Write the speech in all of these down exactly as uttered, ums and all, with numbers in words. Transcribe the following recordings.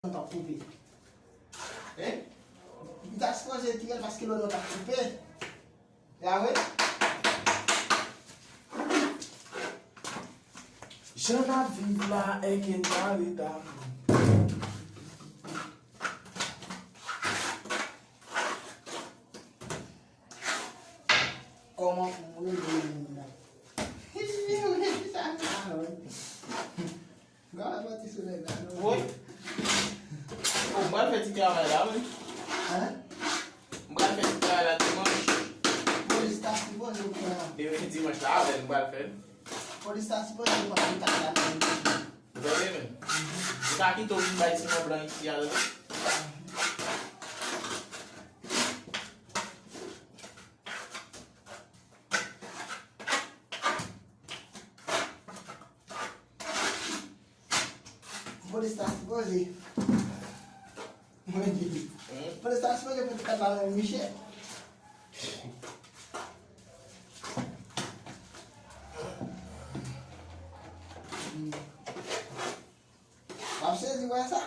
nou t ap koupe. Hein? Li ta sipoze tire l paske lòn nan t ap koupe. Ya wi. Jan n ap viv la, enkyèt pa ret a. Kòman pou m rele moun nan? Sa sa wi. Gade pati sou nèg la non. Woy. Bon, m pral fè ti travay la wi. Hein? M pral fè ti travay la dimanch. Polis ta sipoze pran. Demen dimanch la, avè l m pral fè l. Polis ta sipoze pran ti kat la nan men misye. Tande men. Ou ka kite w vin bay ti mòn blan isi a tande. Polis ta sipoze. Mwen di. Polis ta sipoze pou ti kat la nan men misye. W ap sezi wè sa.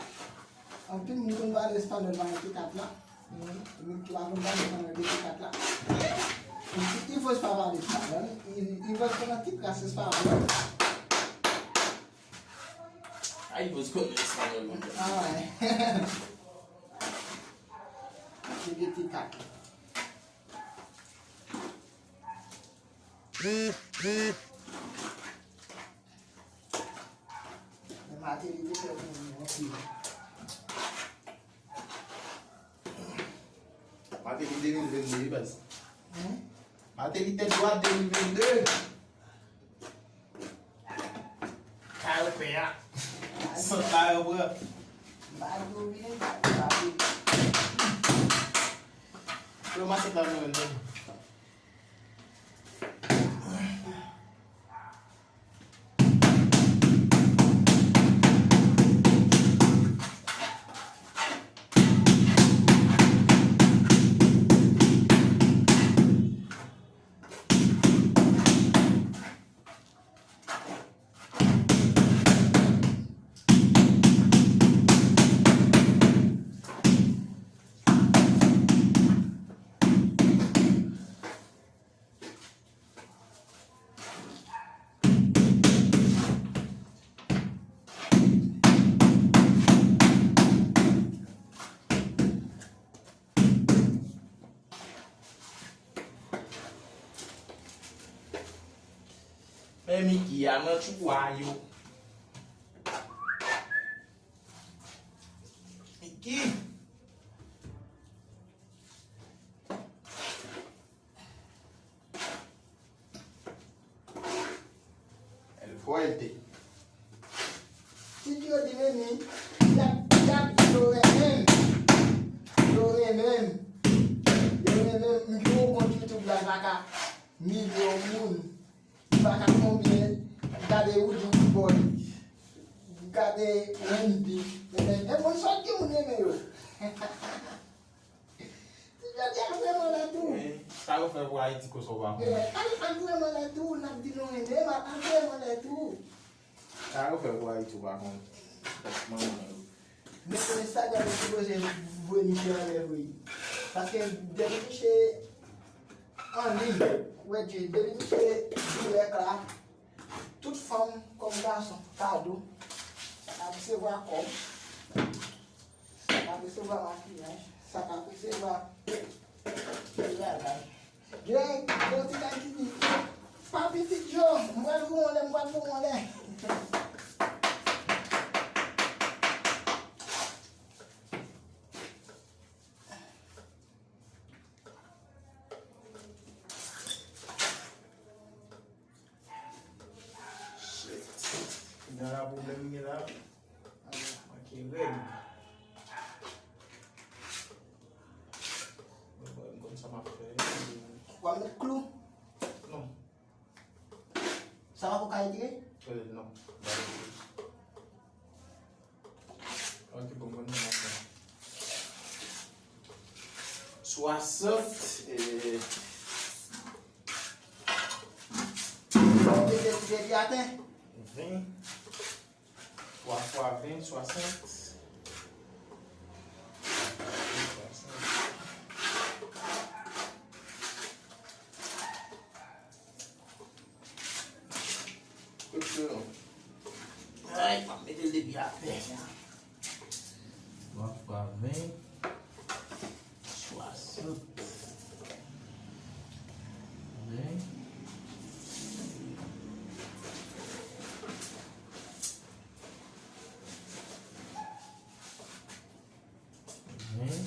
Anpil moun konn pale espanyòl nan T kat la. Moun ki pa konn pale espanyòl de T kat la. Ivo pa pale espanyòl. Ivo konn ti kras espanyòl. A, Ivo konn espanyòl, mon frè. Ah, ouais. Nèg T kat la. Men Martelly te fè pou nou anpil. Martelly de mil vennde wi baz. Hein? Martelly tèt dwat de mil vennde. Sa yo fè a. Sant la yo pran. M pa di w byen, m pa di w pa byen. Yo, m a sant la mwen menm. Men Miki a nan tchou a yo. Miki. El fuerte. Ti Djo di men ni, y ap, y ap, yo renmen m. Yo renmen m. Yo renmen m. M gen yon kont YouTube la, pa ka milyon moun. Pa ka konbyen gade Woody Woody Boy. Gade Wendy. Renmen. E moun sòt ki moun renmen yo. Ti Jodi a vrèman lè tou. Eh, sa yo fè pou Ayiti konsa w pa konn. Eh, al, al vrèman lè tou, n ap di nou renmen, al, al vrèman lè tou. Sa yo fè pou Ayiti w pa konn. Bèt manman yo. Men konnen sa gade sipoze voye misye anlè vre. Paske depi misye an liy, ou wè di, depi misye dirèk la, tout fanm kòm gason, kado, sa k ap resevwa kòb, sa k ap resevwa makiyaj, sa k ap resevwa bagay. Gen yon ti nèg ki di, pa pitit yo, m pral voye w anlè, m pral voye w anlè. Shit. Kounye a la pwoblèm gen la. Manke règ. Mwen, mwen, m konn sa m ap fè. W ap met klou? Non. Sa pa pou ka retire? Eh, non. Ok, bon, bon, bon, bon. Swasant, eh, mete ti depi atè. Ven. Twa fwa ven, swasant. Twa fwa ven, swasant. Ven. Ven.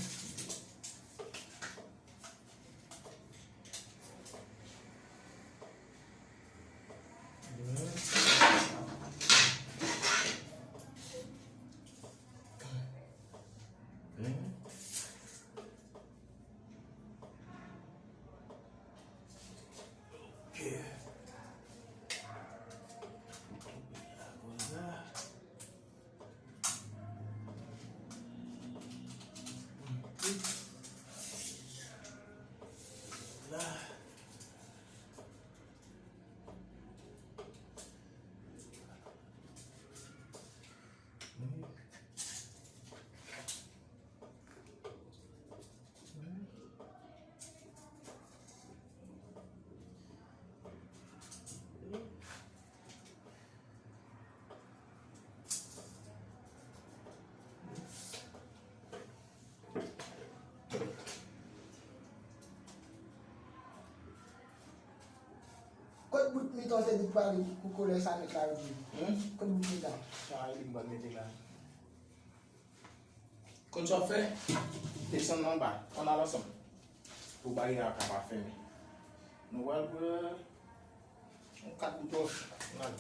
Kot bout mitan se bout pale pou kolè sa nèt la yo di? Hmm? Kot bout mitan? Sa e li m pral mete la. Konn sa w ap fè? Desann anba, ann al ansanm. Pou baryè a ka pa fèmen. Nou pral pran yon kat bout wòch. Ann al.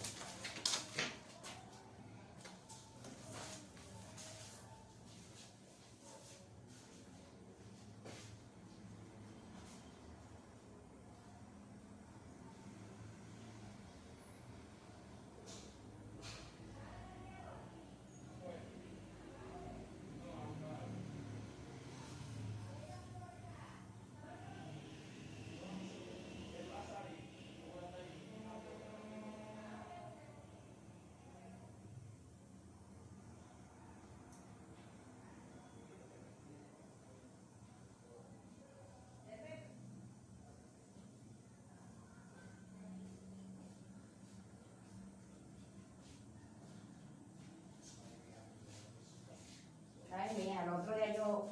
Ay, mira, al otro día yo,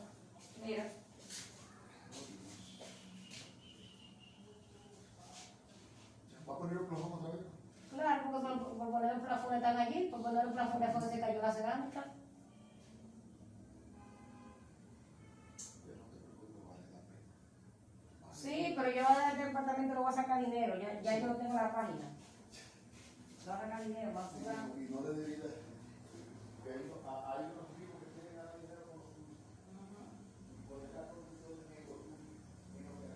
mira. Va a poner el plafón otra vez. Claro, porque por, por poner el plafón están allí, por poner el plafón de afuera se cayó la cerámica. Sí, pero yo del departamento lo voy a sacar dinero, ya, ya yo tengo la página. Lo voy a sacar dinero, va a jugar. Y no le debí de, que hay unos, a- hay unos ricos que quieren ganar dinero con los tuyos. Y con estas condiciones de negocio, menos que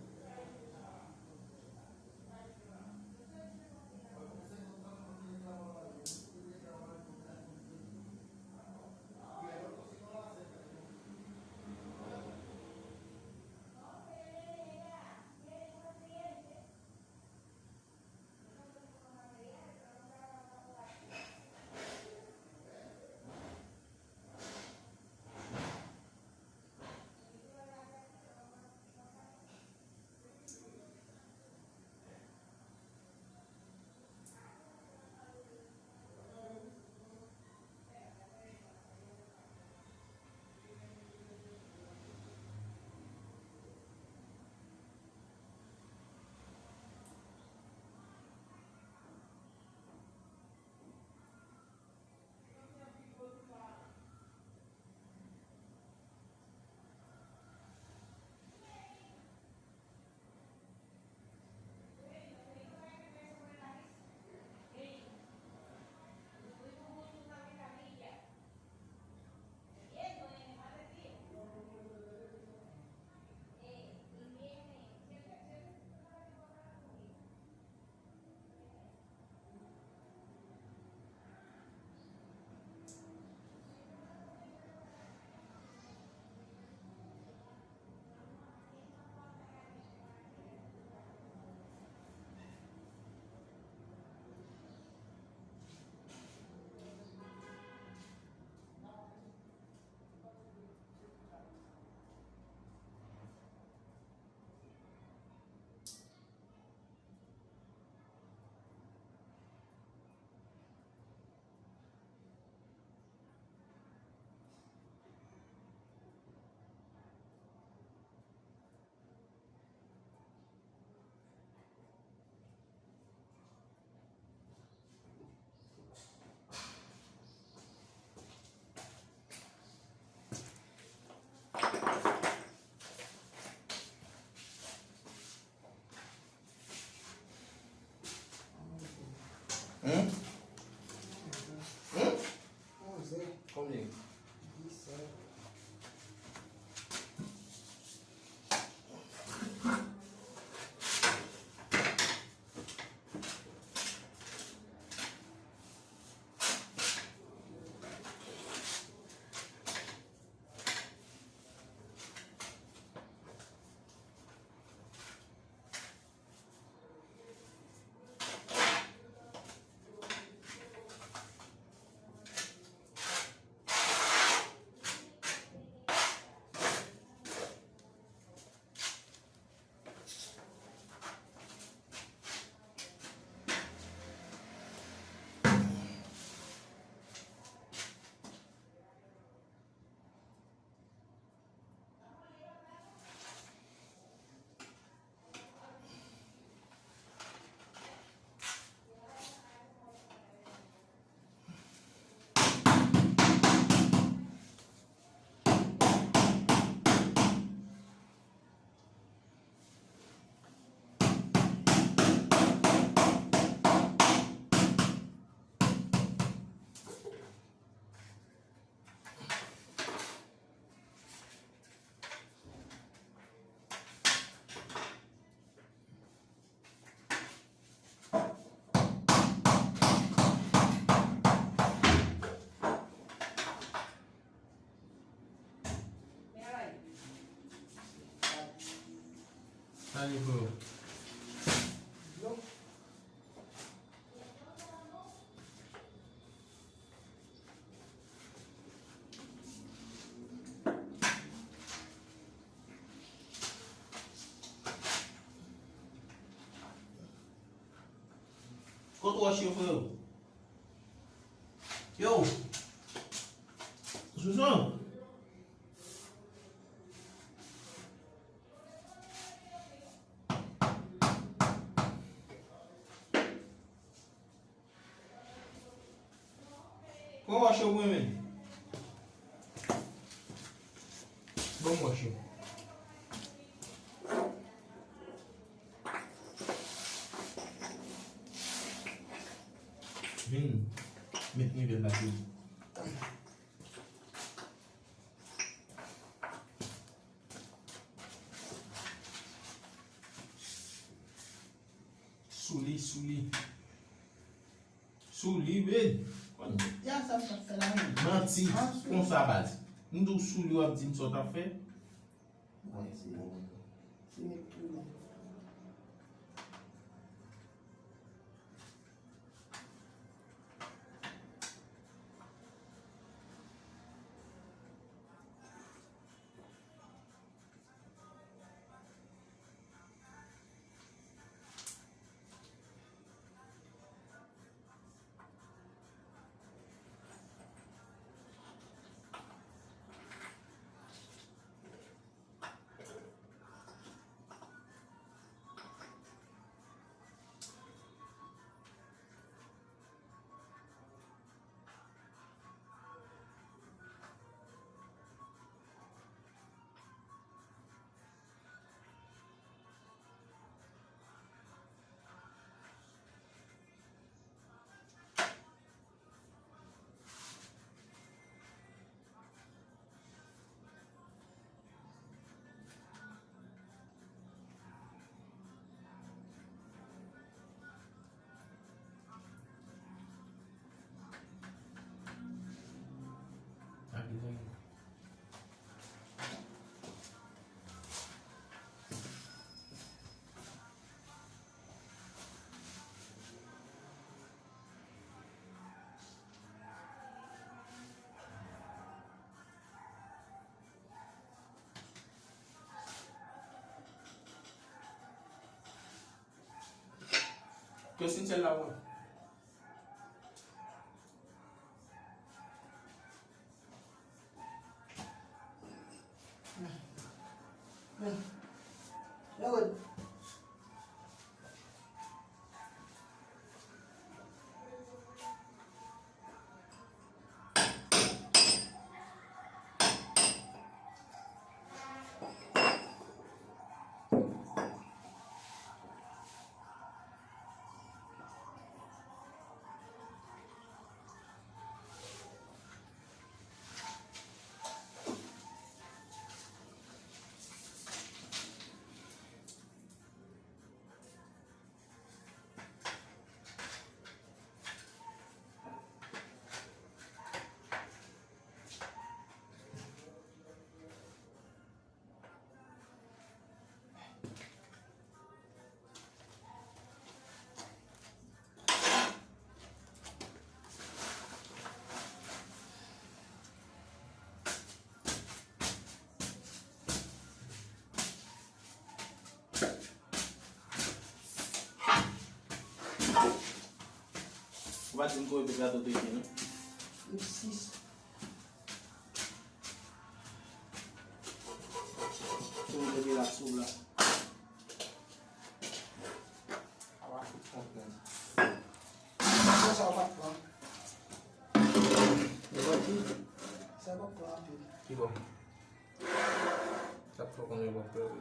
Ann ale, freo. Kot wòch yo, freo? Yo! Souson! Pran wòch yo pou mwen menm. Ban m wòch yo. Vin met nivèl la sou. Sou li, sou li. Sou li, men. Ya, sa m t ap fè la menm. Manti. Ah, sou li. Konsa, baz. M di w sou li, w ap di m sa w t ap fè. Manti. Se met tou. Ke Sintyèl la wè. Ou pa di m kote gato te ye non. Sis. Tou te la sou la. Awa, fout konprann. Sa w pa t pran. Nenpòt ki? Sa w pa t pran anpil. Ki bò? Sa fò konnen w ap fè wi.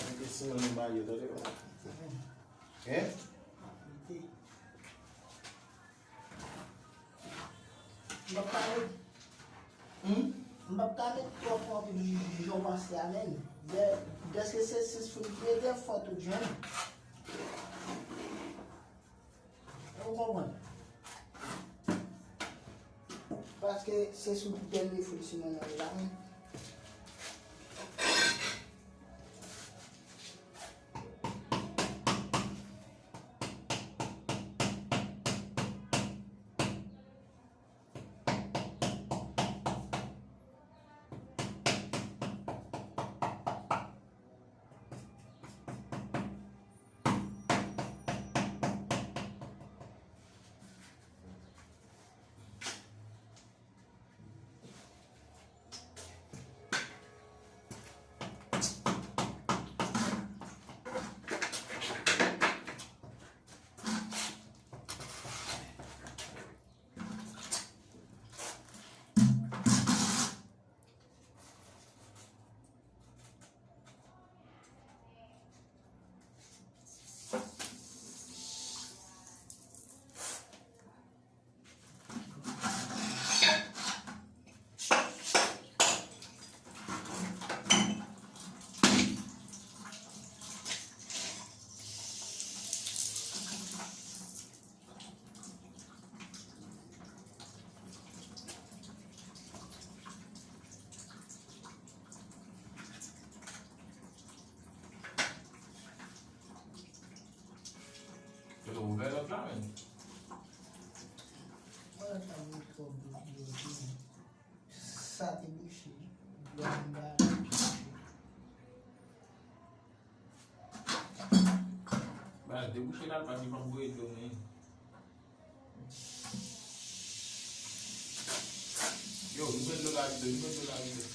Mete siman nan mayo, tande. Hein? M ap pale. Hmm? M p ap ka met twòp anpil jijiji jan w panse a menm. Dè, dèske se sis frit ki rete, fò tout jwenn. Ou konprann? Paske se sou dènye frit siman nan la menm. Yo te ouvè lòt la, men. Mwen lòt la, mwen twò bouche yo di. Sa te bouche. Dlo anba la bouche. Ba, debouche la, pa di pa boure dlo, men. Yo, nou mete dlo la vide, nou mete dlo la vide.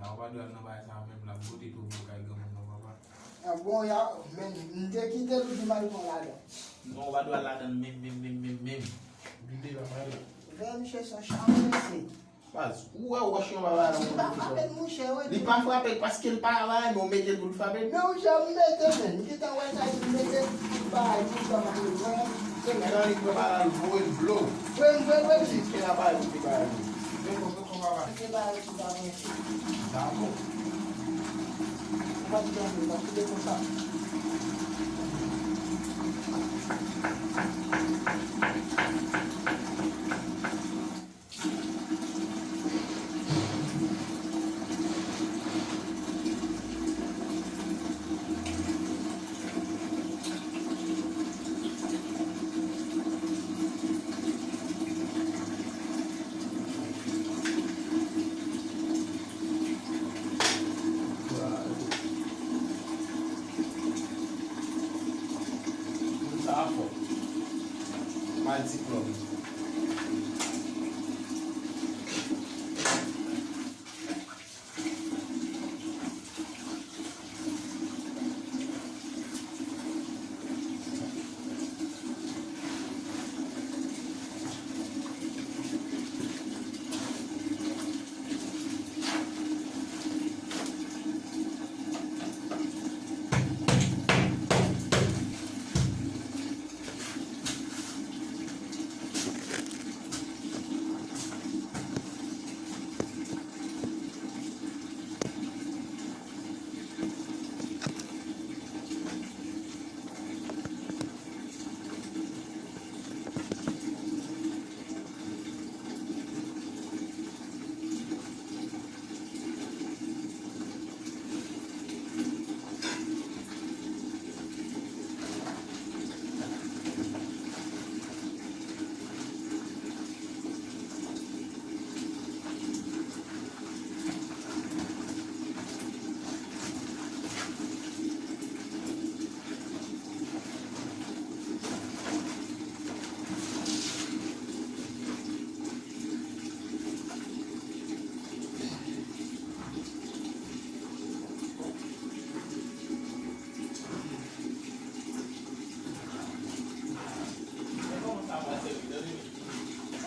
La, ou pa dwe al nan bagay sa menm, la, bote tou pou kay granmoun nan, papa. Ah, bon, ya, men, m te kite l, ou di m al pran ladan. Non, ou pa dwe al ladan menm, menm, menm, menm, menm. Vide la, papa. Vè, misye, se yon chame, mesye. Baz, ou wè wòch yon baba la. Li pa frape l, mouche, wi. Li pa frape l paske l pa bay, men ou mete l pou l frape l. Men ou jan m mete l, men. M gentan wè sa, li mete l pou l bay, li pa bay, li pran. Se nèg la, li pran bala, l voye l blo. Vre m vre, vre m di. Kè la bay, ou te bay. Men konsa, konsa, baba. Se bagay ki pa mwen. Dakò. Ou pa di anyen, ou pa kite konsa. Moun sa a fò. Mal diplòm.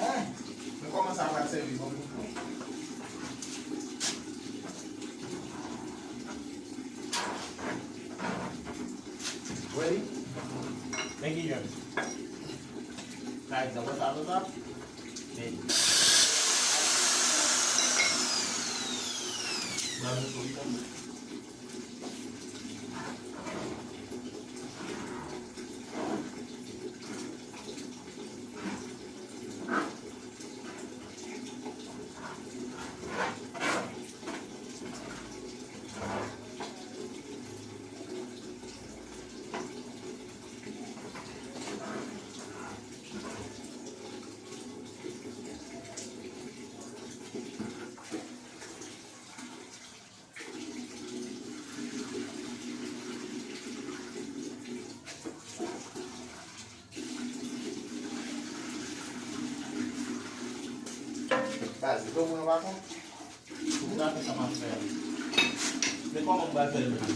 Hein? Men kòman sa pral sèvi, bon? Ready? Men ki jan? Pa egzanp, sa, sa, sa. Men. Mwen menm tou, wi, konsa. Baz, li tou mwen pa konn. Ou ka fè sa m ap fè a. Men kòman m pral fè l menm?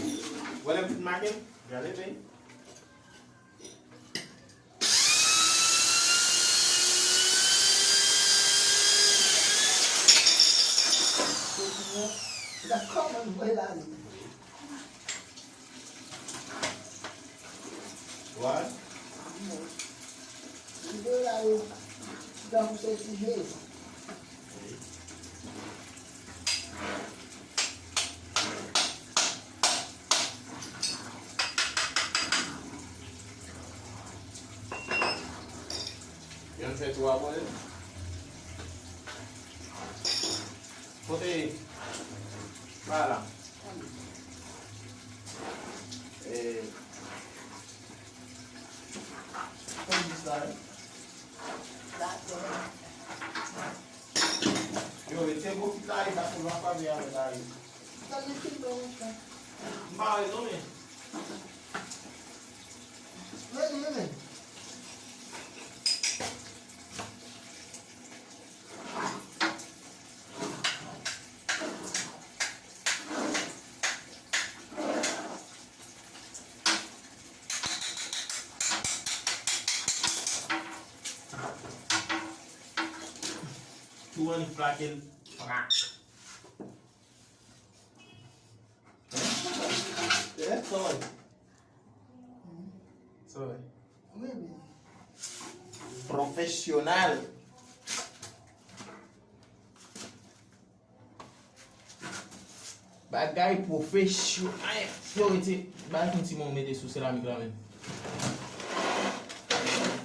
Ou wè lè m fin make l? Gade, men. Dakò, mwen voye la. Why? Li voye la yo. Tankou se ti jwe. Yon fè twa bòl. Kote? Pa la. E, Kòm di sa, wi. Yo, mete bokit la, e pa konn w ap pale avè la, wi. Sa li filme w, sa. M pa wè non, men. Vini, vini. Tou annik plake l. Prak. Eh, sorry. Sorry. Wi, wi. Pwofesyonèl. Bagay pwofesyonèl. Yo, mete, bay yon ti moun mete sou seramik la menm.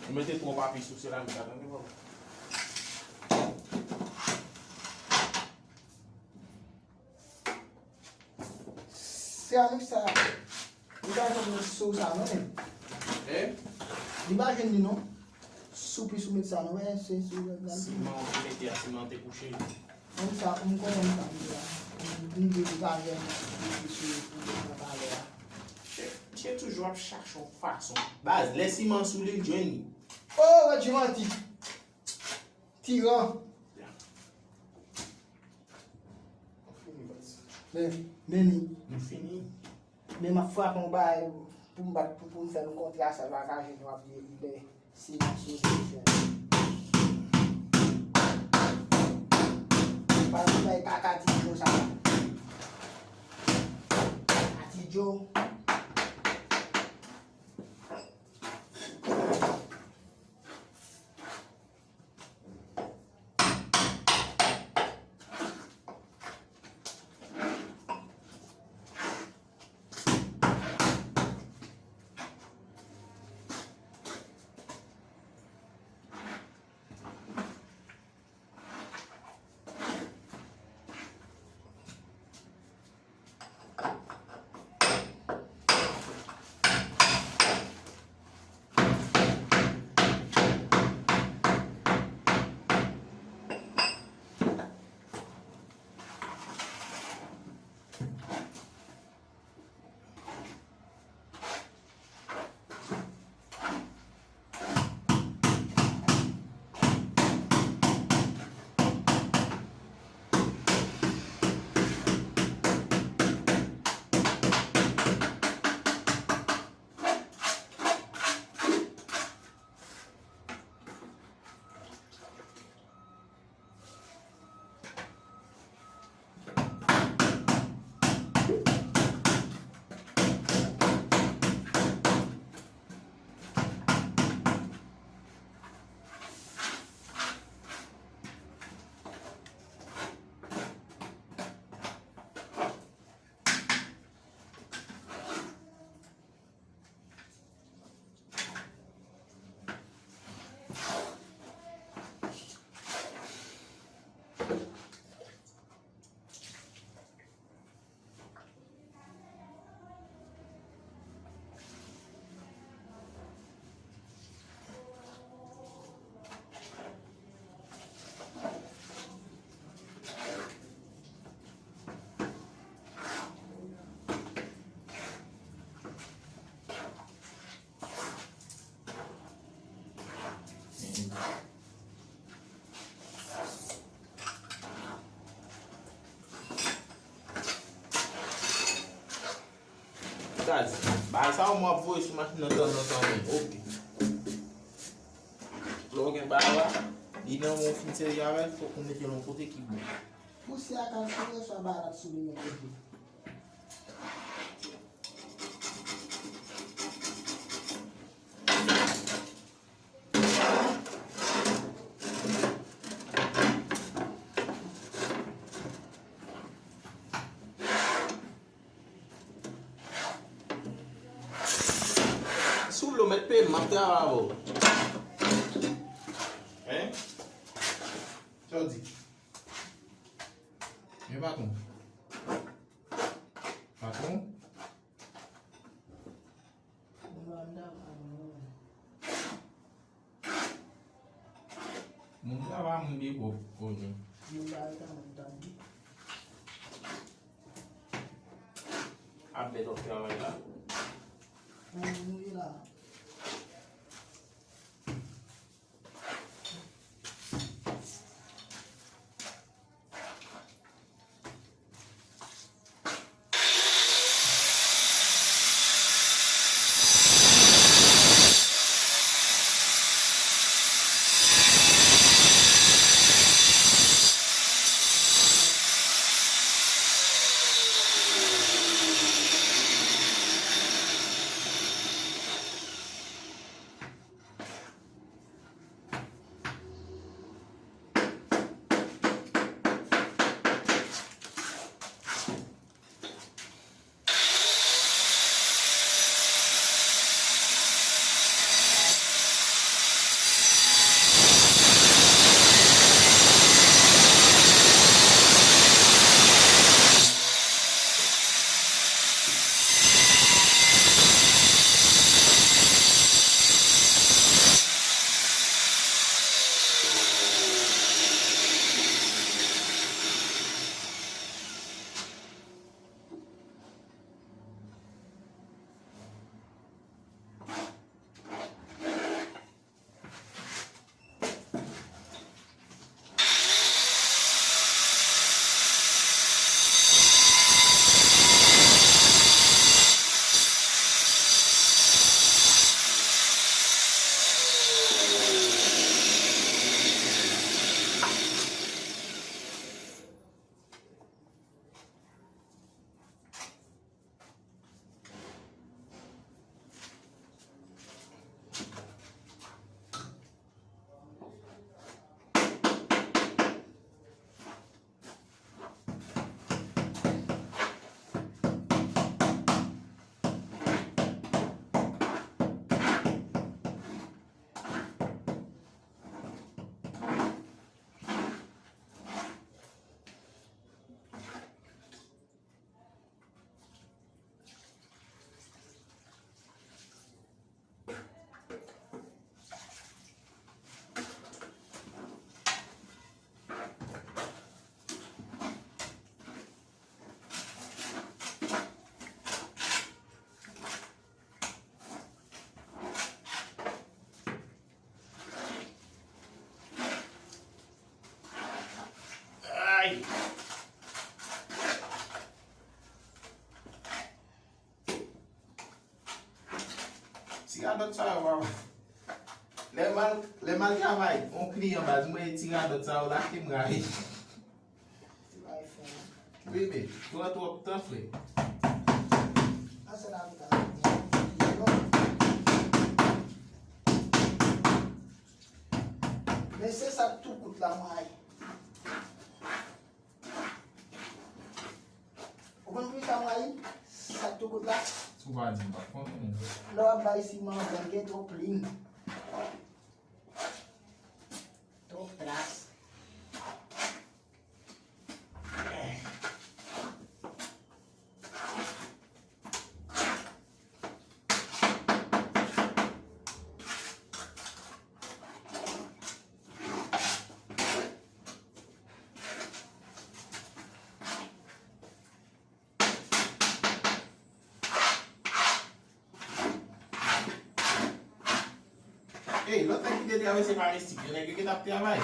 Ou mete twòp api sou seramik la, tande, bro. Seramik sa, li pa jwenn sou sa non, men. Eh? Li pa jwenn li non. Sou plis ou met sa non, men, se sou la. Siman ou te mete a, siman te kouche. Konn sa, m konnen sa m di la. M di li pa jwenn sou plis ou met nan palè a. Misye, misye toujou ap chache yon fason. Baz, lè siman sou li, l jwenn li. Oh, Redji manti. Tiran. Men, men li. Nou fini. Men m ap frape yon bagay pou m bat pou, pou m fè nou kontre a sa l pa ka jwenn w ap di lè siman sou li. Pa yon bagay kaka Ti Djo sa. A Ti Djo. Gaz, bagay sa yo mwen ap voye sou machin nan tan nan tan menm. Oke. Lè w gen bagay la, li nan men w, fin sezi avè l, fòk ou mete l yon kote ki bon. Pousyè a ka soule, swa bagay la ap soule yon kote. Souple w mèt peye m, m ap travay avè w. Hein? Sa w di? Men patwon. Patwon? Moun travay, moun gen pwòp koze. Moun travay, moun travay. Ap bèt ap travay la. Moun mouri la. Ay! Ti radòt sa yo, papa. Lè m al, lè m al travay, yon kliyan baz, mwen ti radòt sa yo lache m rayi. Bebe, pran twòp tan, frè. Men se sa tou kout la, mwen. Ou konn pou sa mwen sa tou kout la? Si w pa di, m pa konnen. Lè w ap bay siman an, gen twòp liy. Twòp tras. Ey, lòt nèg ki te travèse pa mistik yo, nèg yo ki t ap travay.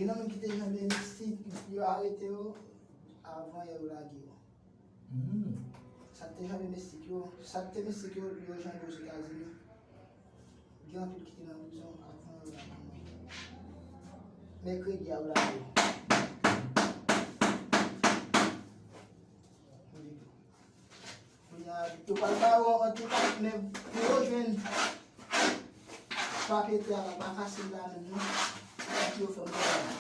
Gen nan moun ki te janbe mistik, yo arete yo avan yè yo lage yo. Sa k te janbe mistik yo, sa k te mistik yo, yo janbe Ozetazini. Gen anpil ki te nan prizon avan yo lage yo. Mèkredi a yo lage yo. Kounye a, yo pral ba yo yon antitak, men pou yo jwenn papye travay pa fasil la menm non. Fòk yo fè yon travay.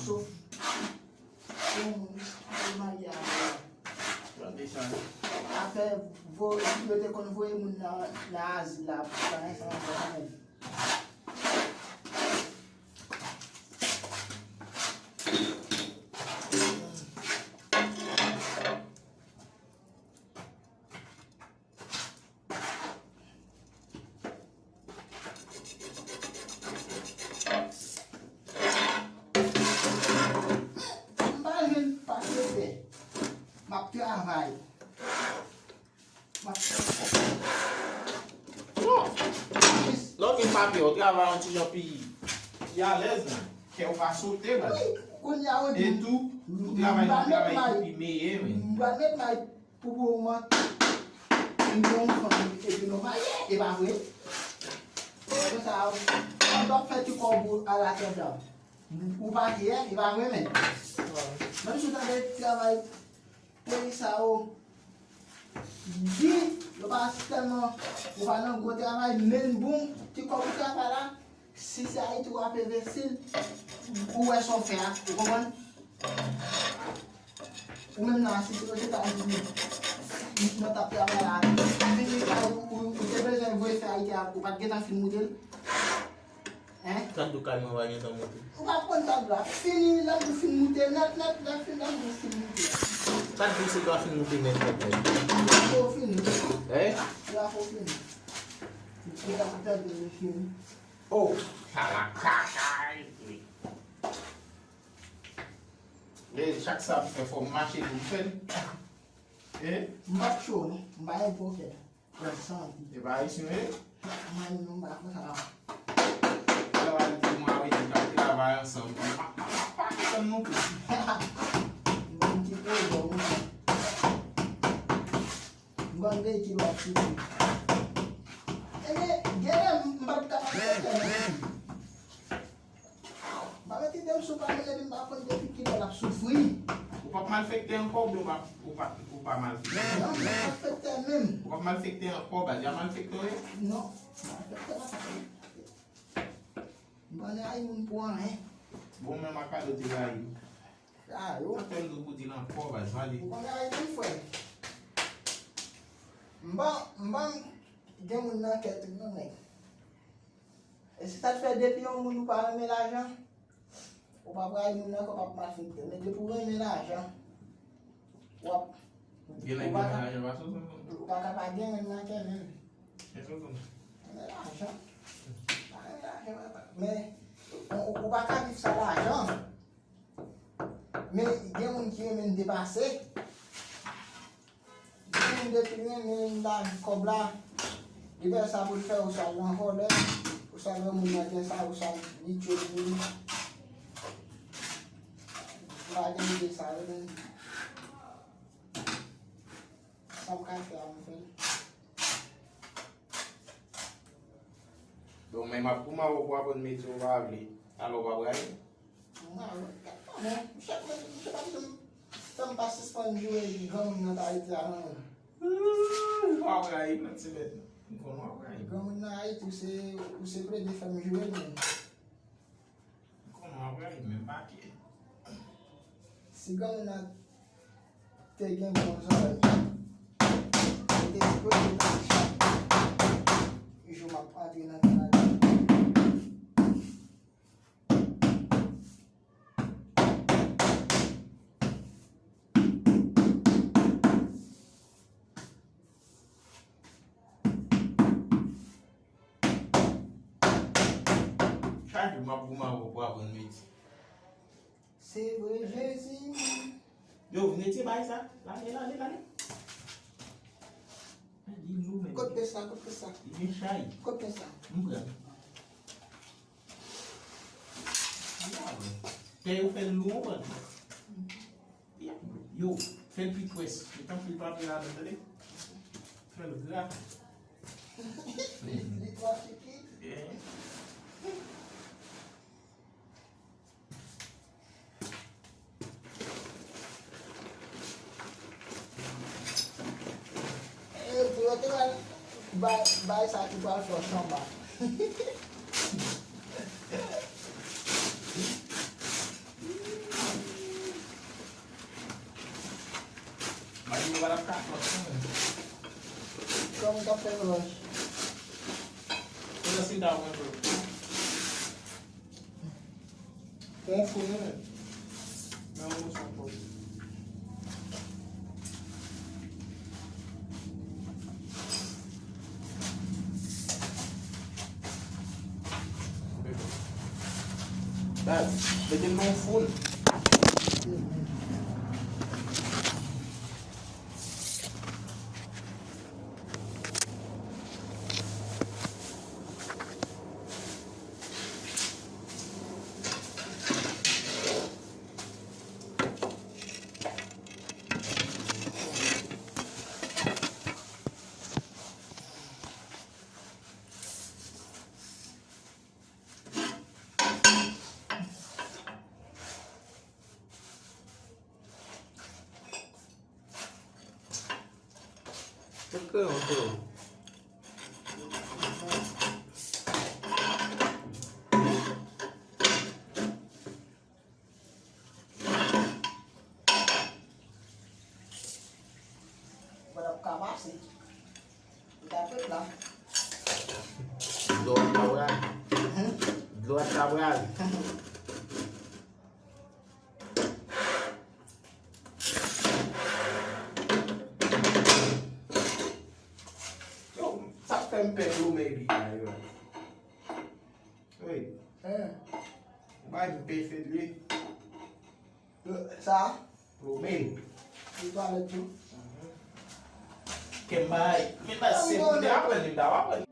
Sof pou yon moun ki marye avè yo. Afè voye, yo te konn voye moun nan, nan azil la pou sa, sa, sa, sa. M pa jwenn papye fè. M ap travay. M ap travay. Lè w gen papye, w travay yon ti jan pi, pi alèz, men. Kè w pa sote, men. Wi, kounye a, ou di. E tou, ou travay nan travay ki pi meyè, men. M pral met may pou, pou moman, m gen yon fanm epi nou marye, e pa vre? Konsa, ou ap fè ti kòb ou alatèt la. Ou pa gen, e pa vre, men. Menm si w tande travay peyi sa yo di, yo pa tèlman, ou pa nan gwo travay, men bon, ti kòb ou travay la, si se Ayiti w ap envesti l, ou wè sa w fè a, ou konprann? Ou menm la, si se Ozetazini, nan t ap travay la, vini la, ou, ou, ou te bezwen voye fè Ayiti a, ou pa t gentan fin moute l? Hein? Kat dou kay mwen va gentan moute. Ou pa konn kat dou la. Fini, lè dou fin moute nèt, nèt, lè fin, lè dou fin moute. Kat dou se dwa fin moute nèt, nèt, nèt. Lè fò fini. Hein? Lè fò fini. Lè fò fini. Oh, sa la kaka. Men chak sa ap fè fò m mache pou m fè l. Eh? M pa t cho, non. M pa envokè. Pran santi. E pa ayisyen, eh? Mwen, non, m pa konsa, non. Travay pou mwen avè di k ap travay ansanm. M pa, m pa, m pa, m pa konn non plis. M ban ti pwojè, wi. M ban veyikil w ap swiv. Ebyen, genlè m pa t ka malfektè, non. M pa mete tèt m sou pale, epi m pa konn depi kilè l ap soufri. Ou p ap malfektè ankò oubyen ou p ap, ou pa, ou pa malfektè? Non, m pa malfektè menm. Ou p ap malfektè ankò, baz. Y a malfektè w ye? Non, malfektè pa. M pa nan rayi moun pou anyen. Bon, menm Makado te rayi w. Rayi w? Sa fè m di w pou di l ankò, baz, pale. Ou pa nan rayi moun, frè. M pa, m pa gen moun nan kè tou, non, nèg. E se sa k fè depi yon moun ou pa renmen lajan, ou p ap rayi moun nan, kòm ap malfektè. Men depi w renmen lajan, w ap, gen nèg ki renmen lajan pa sou zòn. Ou pa ka pa gen moun nan kè menm. Renmen lajan. Pa renmen lajan, papa. Men, ou, ou pa ka viv san lajan. Men gen moun ki renmen depase. Gen moun depi l renmen lavi kòb la, li fè sa pou l fè, oswa l nan vòlè, oswa l wè moun nan gen sa, oswa li tchwe pou li. M pa gen ide sa yo, men sa m ka fè a, m fè l. Bon, men m ap kouman wè w pou aprann metye w pa vle, alò w ap rayi. Mwen, mwen, mwen, misye, misye pa janm fè m pa sispann joure granmoun nan Ayiti a, non. Ou ap rayi m, ti bèt. M konn w ap rayi m. Granmoun nan Ayiti, ou se, ou se premye fè m joure l, men. M konn w ap rayi m, men pa ke. Si granmoun nan te gen bon zòrèy, li te sipoze ta chak jou m ap antre nan kanal. Chak jou m ap goumen avè w pou aprann metye. Se vre, Jezi. Yo, vin retire bagay sa. Lale, lale, lale. Li lou, men. Kot pye sa, kot pye sa? Li gen chay. Kot pye sa? M pran. Pè yo fè l lou, ou pran. Yo, fè l pi pwès. Met anpil papye ladan, tande? Fè l gra. Li twò chiki. Yeah. E, pou yo te pral bay, bay sa ki pral fè w chanba. Mwen di nou pa t ap ka flanch non, men. Kòman w t ap fè flanch? Kounya si m ta pran tou. Pran yon foun wi, men. Men yon moso ankò. Baz, mete m nan yon foun. Tout kreyon, kreyon. Mwen ap ka pase. Li ka fèt la. Dlo a ta pral. Dlo a ta pral. Yo, sa k fè m pè gwo mèg li a yo. Wi. Hein. Ou bay m pè fèt li. Sa? Gwo mèg. Li twalèt tou. Kè m bay. Men bay se pou m te aprann li, m ta aprann.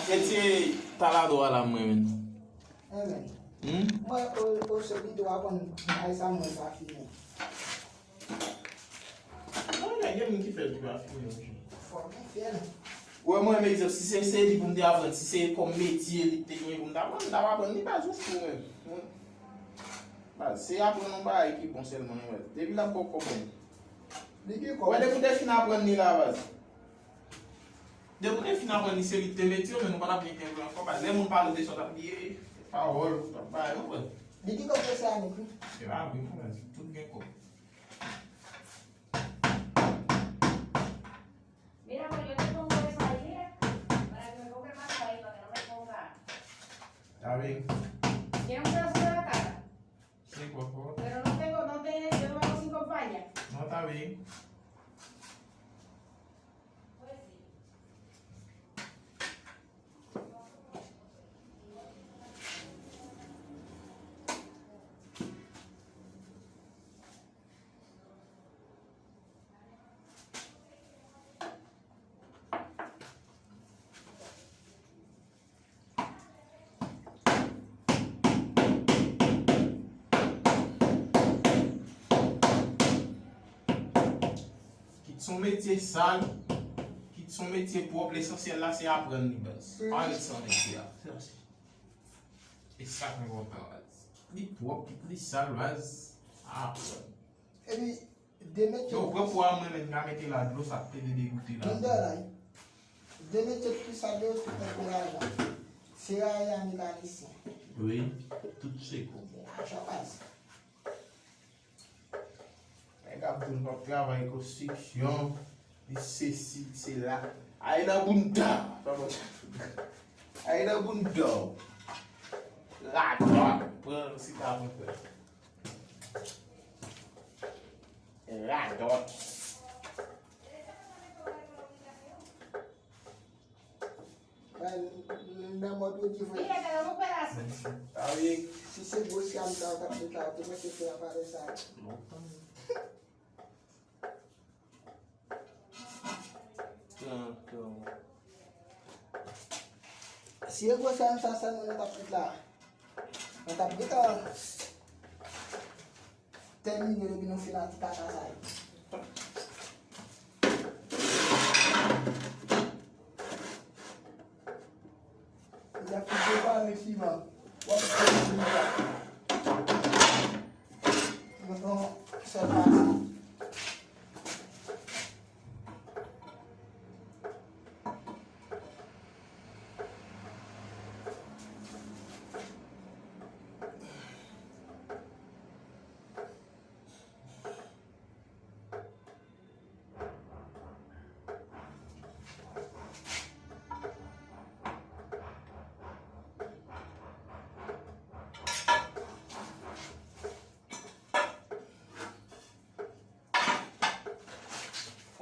Metye taladò a la mwen menm. Amen. Hmm? Mwen, o, o, se videyo a konn bay sa mwen pa fini. Non, men gen moun ki fè l pi pa fini, wi. Fò gen fè l. Wè, mwen, menm egzanp, si se, se li pou m te aprann, si se kòm metye li te gen pou m te aprann, m t ap aprann li baz ou fou, men. Hmm. Baz, se aprann yon bagay ki bon sèlman, wè. Depi l ap poko bon. Li gen kòb. Wè, depi w te fin aprann li la, baz. Depi w te fin aprann li se li k te mete yo, men nou pa t ap gen kenbe ankò, baz. Lè moun pale w de sa, w t ap bliye pawòl, w t ap bay, ou konprann? Li gen kòb se Anik, wi. Se pa vre, non, baz. Tout gen kòb. Mira, pues yo te pongo eso ayer, para que me compre más ahí, para que no me ponga. Está bien. ¿Tiene un pedazo de la caja? Sí, por favor. Pero no tengo, no te, yo no hago sin compañía. No, está bien. Kit se yon metye sal, kit se yon metye pwòp, lesansyèl la se aprann li, baz. Pa ret san metye a. E sa k enpòtan, baz. Li pwòp, kit li sal, baz. Aprann. Epi, de metye. Yo, pran po a mwen menm, m ka mete la dlo, sa k te degoute la. Vin dèyè la, wi. De metye ki sa de tout tankou lajan. Se rayi a mekanisyen. Wi, tout se kou. Lajan, baz. Abdoul p ap travay konstriksyon, li sesi, li sela. Ay nan bounda! Ay nan bounda w. Radòt! Pran si ta pran. Radòt! Nan mòd ou di vre. Li rete nan yon pelas. Ah wi. Si se gwo siyam sa w t ap met la, ou te mete fè a valè sa. Lontan. Pran, pran. Si e gwo siyam sa sèlman nou t ap met la, nou t ap met, tèmine depi nou fin ak ti kaka sa yo. Li ap fin prepare siman. W ap fin siman. Mwen pran sèl pase.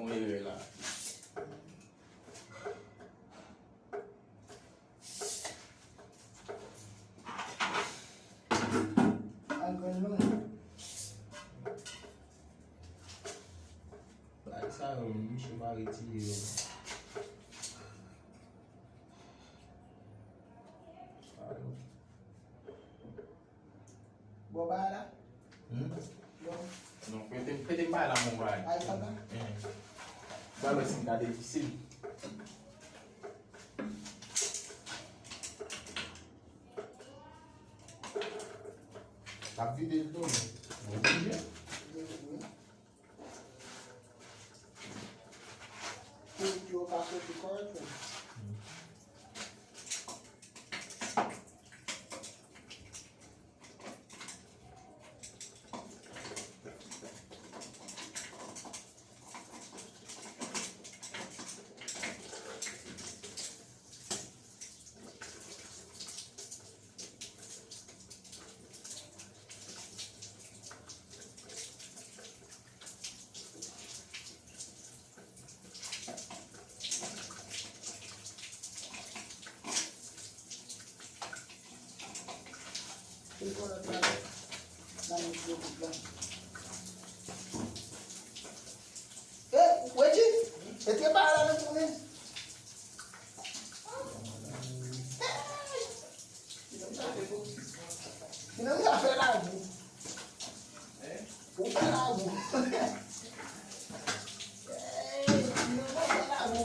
Fè yon erè la. Al grenn nou. Bagay sa yo, misye pa retire yo. Sa yo. Bon, ba la. Hmm? Bon. Non, pete, pete bay la, mon bay. Ay, sa va? Ba wè si m ka devise l. L ap vide l tou, men. Oblije. Pou yo ka soti kòrèk. Eh, Wedji, e te pa la nan tounen. Finanm sa fè lagou. Ou fè lagou. Finanm sa fè lagou.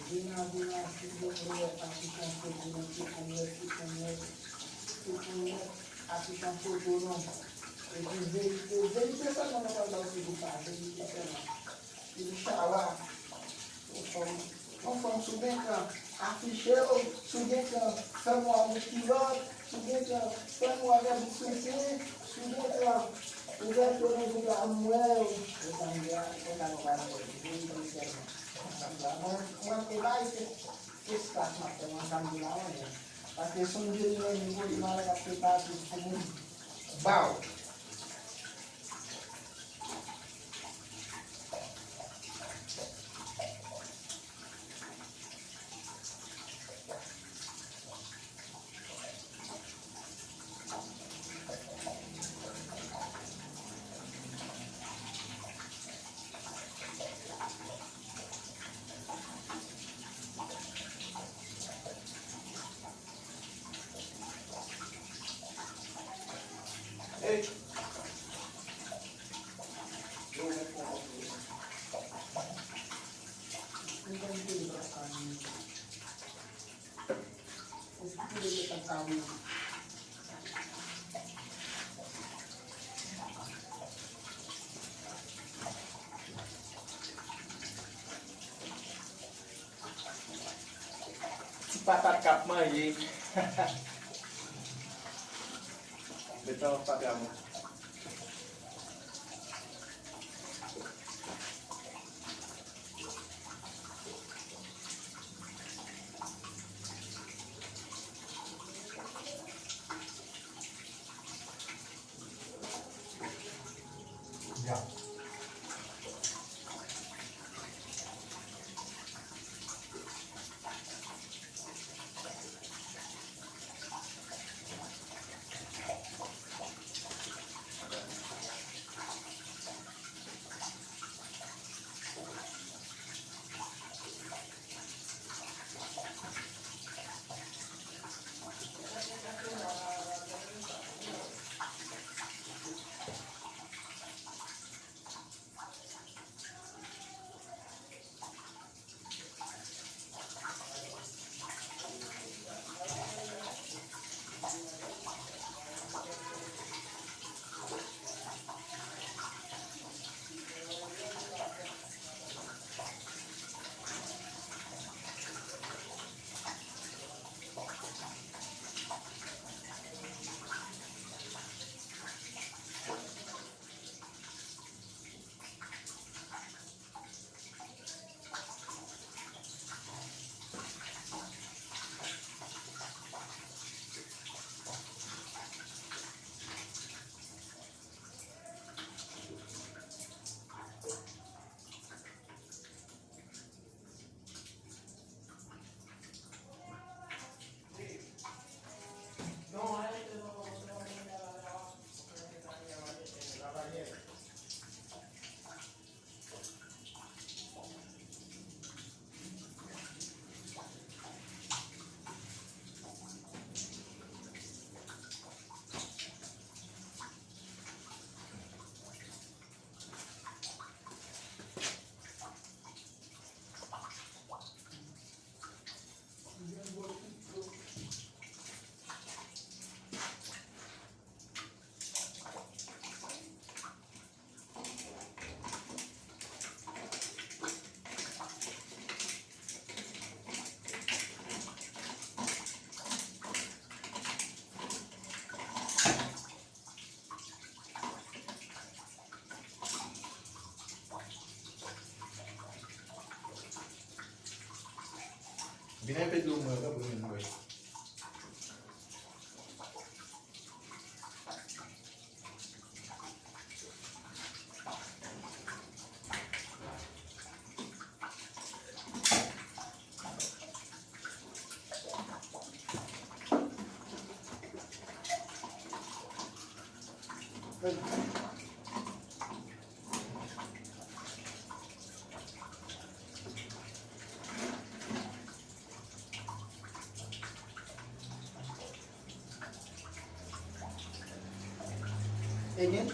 Vina, vina, silvouplè, apitan foto nou, ti konmès, ti konmès, ti konmès, apitan foto nou. Epi verite, verite sèlman nou pral ba w, silvouplè, verite sèlman. Yon chawa. Yon fanm, yon fanm sou gen tan, afiche w, sou gen tan, fè mwa yon kilòt, sou gen tan, fè mwa gen bout soutyen, sou gen tan. Ouvèti yo nan jouda a, m wè yo. Yo tann de a, yo tann pa nan vin konn sèlman. Mwen, mwen, e bay se espas m ap fè mwen, sa m di la, mwen. Paske sonje li menm, li pote malad ap fè pati pou moun. Baw. Hey! Yo, men kòman pou yo. Mwen konn ke yo pa ka ni. Ou fouti de yo pa ka ni. Ti patat k ap manje. Met nan pate a mwen. Ya. Vin enpe dlo mwen, tanpri, men mwen. Ebyen.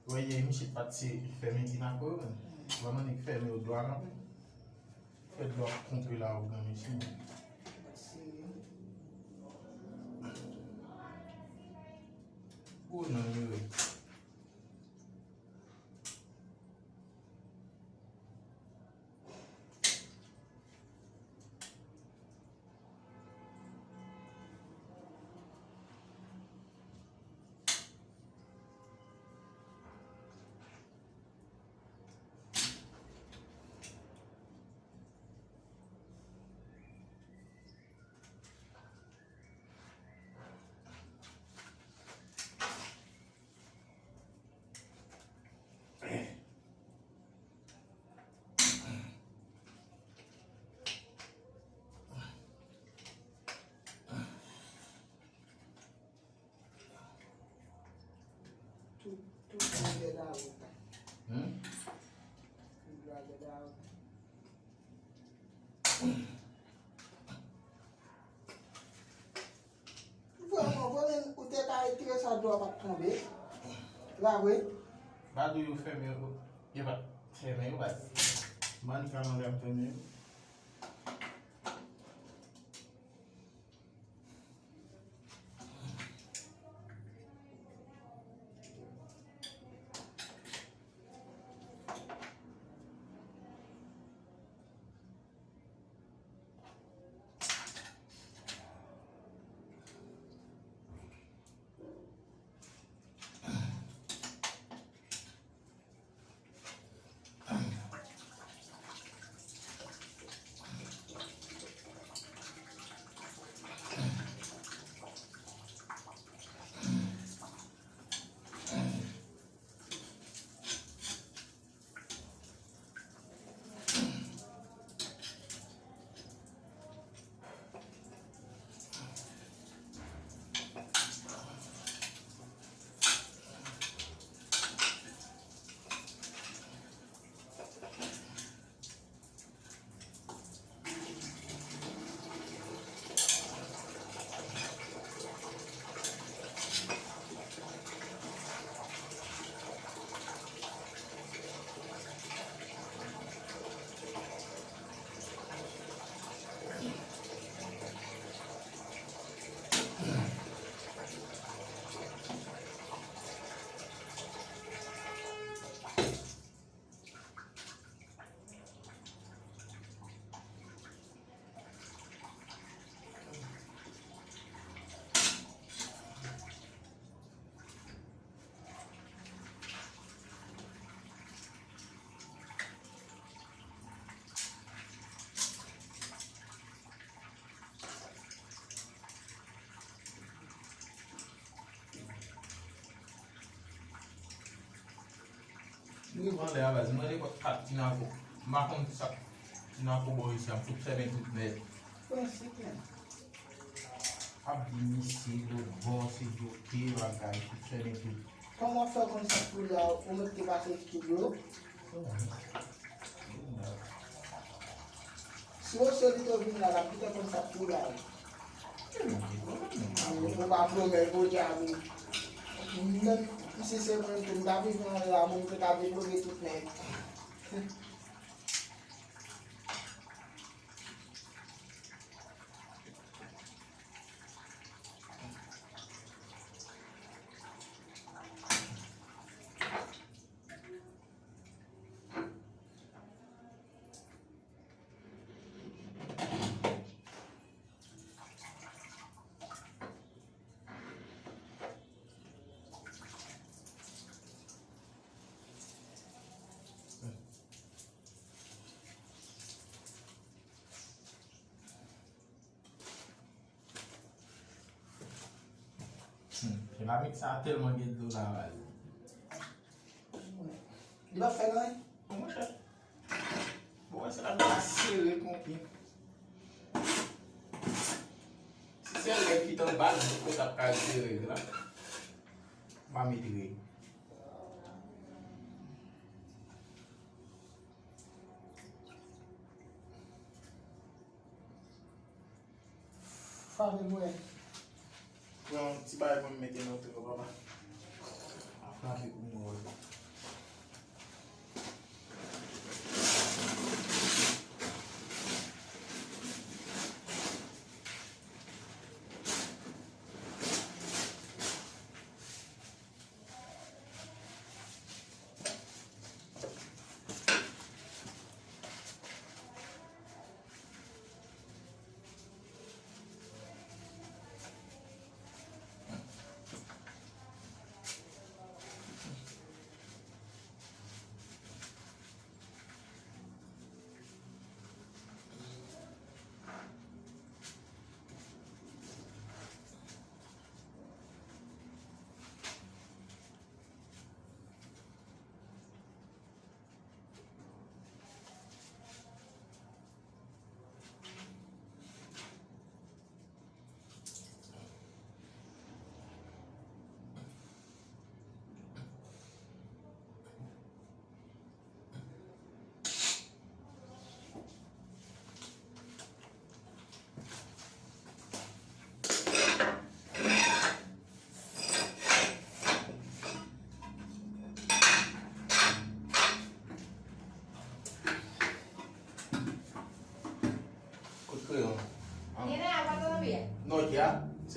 Wè, yè, misye t pati fèmen ti nako yo, menm. Vrèman, nèg fèmen yo dlo a kanpe. Fè dlo ap konpe la, ou gran mesye, menm. Gwo nan yo ye. Tout, tout blagè la ou. Hmm? Tout blagè la ou. Vrèman, vrèman, ou te ka retire sa, dlo a p ap tonbe. La vre. Badou yo fèmen yo. Yo pa fèmen yo, baz. Mann ka mande ap fèmen yo. Li rive anlè a, baz. Mwen, lepòk pa t Tinako. M pa konn sa Tinako bò isi a, m fout fèmen tout nèt. Ap di misye lòt bò, se joke bagay, fout fèmen tout. Kòman w fè konn sa k pou la, ou mèt te pase tout yo? Si yo se li te vin la, l ap gentan konn sa k pou la. Ou pa pwomèt, ou dja vin. Menm si se mwen tou, m ta vin la, moun te ka vin bloke tout nèt. Hmm, seramik sa tèlman gen dlo la, baz. Li pa fè anyen. Bon, monchè. Bon, wè, se la nou ka sere konpli. Si se règ ki t anba l, ou t ap ka sere la. M pa met règ. Fave mwen. Pran yon ti bagay pou m mete nan tè yo, papa. A frape pou mwen, wè.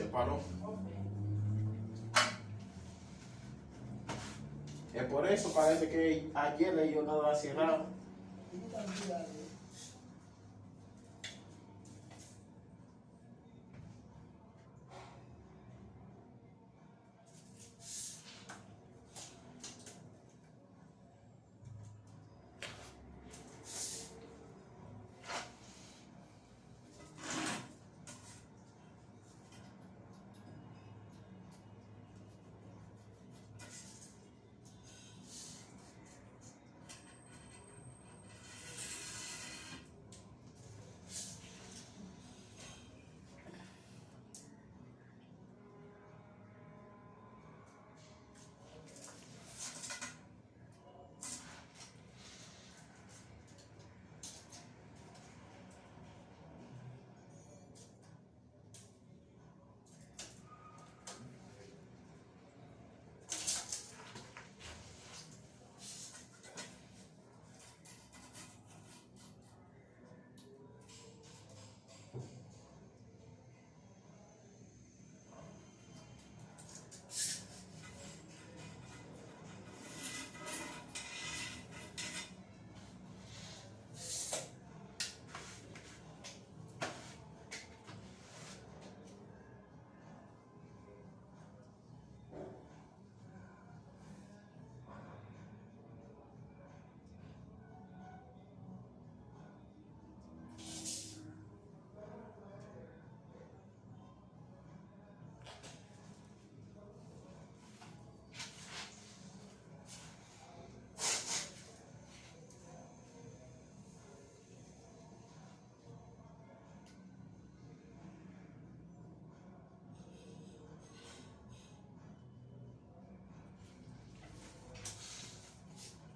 Pardon? E por eso parece que ayer le dio nada cerrado.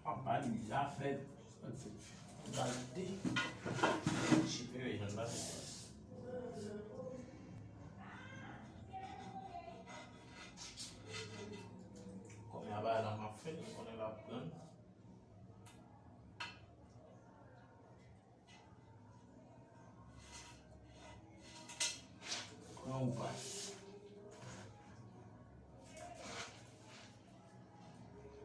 Papa li la fèt. Gade. Chipere jan l pase. Kòm y a bagay la m ap fè, konnen l ap pran. Pran ou pa.